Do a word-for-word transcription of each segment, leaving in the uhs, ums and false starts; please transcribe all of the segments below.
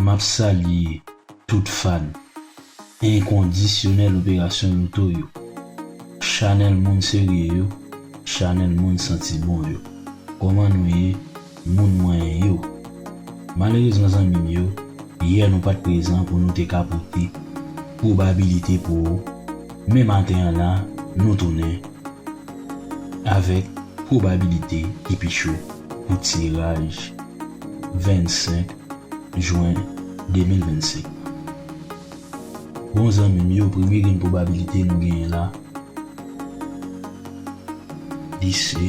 M ap salye tout fan enkondisyonèl operasyon loto yo, chanèl moun serye yo, chanèl moun santi bon yo. Kòman nou ye, moun mwen yo? Malerezman, zanmi m yo, yè nou pa t prezan pou nou te ka pote pwobabilite pou ou, men maten an la, nou tounen avèk pwobabilite ki pi cho pou tiraj vennsenk jen de mil vennsenk. Bon, zanmi m yo, premye grenn pwobabilite nou genyen la, li se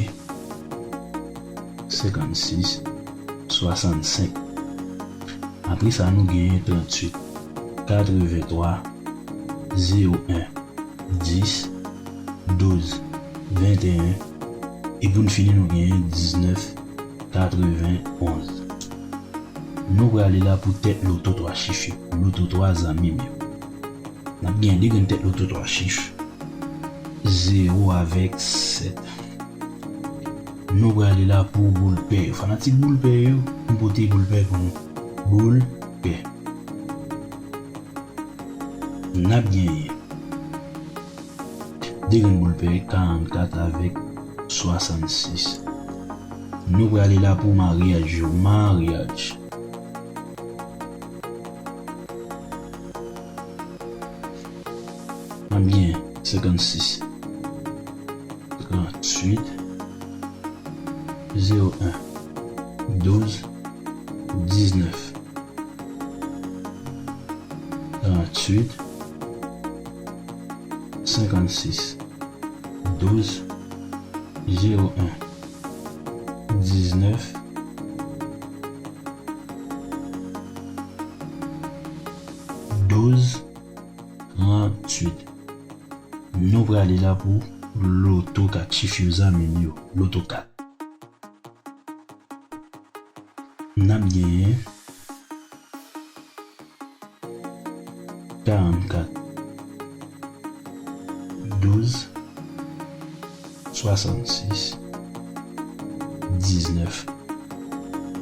senkannsis, swasannsenk. Apre sa, nou genyen tranntuit, katrevenntwa, zewo en, dis, douz, venteyen, e pou n fini, nou genyen diznèf, katrevennonz. Nou prale la pou tèt loto twa chif yo, loto twa, zanmi m yo. N ap gen de grenn tèt loto twa chif, zewo avèk sèt. Nou prale la pou boul pè yo. Fanatik boul pè yo, m pote boul pè pou nou. Boul pè. N ap genyen de grenn boul pè, karannkat avèk swasannsis. Nou prale la pou maryaj yo, maryaj. N ap gen senkannsis, tranntuit, zewo en, douz, diznèf, tranntuit, senkannsis, douz, zewo en, diznèf, douz, tranntuit. Nou prale la pou loto kat chif yo, zanmi m yo. Loto kat. N ap genyen karannkat, douz, swasannsis, diznèf,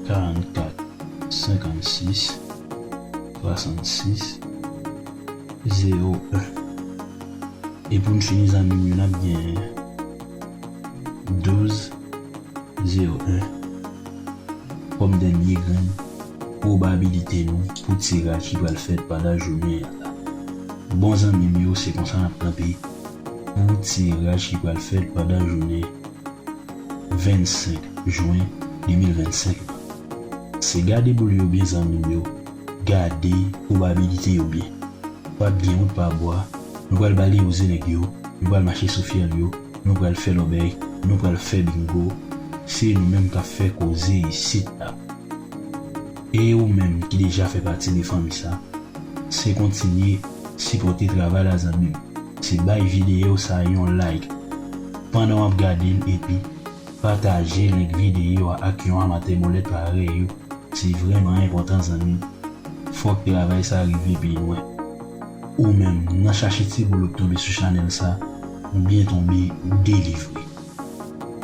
karannkat, senkannsis, swasannsis, zewo en. E pou n fini, zanmi m yo, n ap gen douz, zewo en kòm dènye grenn pwobabilite nou pou tiraj ki pral fèt pandan jounen an la. Bon, zanmi m yo, se konsa n ap kanpe pou tiraj ki pral fèt pandan jounen vennsenk jen de mil vennsenk la. Se gade boul yo byen, zanmi m yo, gade pwobabilite yo byen. Pa byen wout pa bwa. Nou pral bale yo ze nèg yo, nou pral mache sou fyèl yo, nou pral fè lòbèy, nou pral fè bingo. Se nou menm k ap fè koze isit la. E ou menm ki deja fè pati de fanmi sa, se kontinye sipòte travay la, zanmi m. Se bay videyo sa yon like pandan w ap gade l epi pataje link videyo a ak yon amatè bòlèt parèy ou. Se vrèman enpòtan, zanmi m. Fòk travay sa rive pi lwen. Ou menm, nan chache ti boul ou k tonbe sou chanèl sa, ou byen tonbe, ou delivre.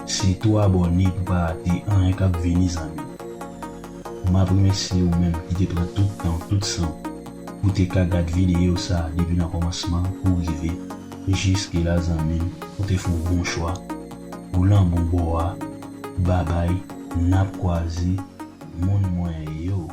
Se tou abòne pou pa rate anyen k ap vini, zanmi m. M ap remèsye ou menm ki te pran tout tan w, tout san w pou te ka gad videyo sa a depi nan kòmansman pou rive jiske la, zanmi m. Ou te fè yon bon chwa. Ou lan bon bò a. Babay, n ap kwaze, moun mwen yo.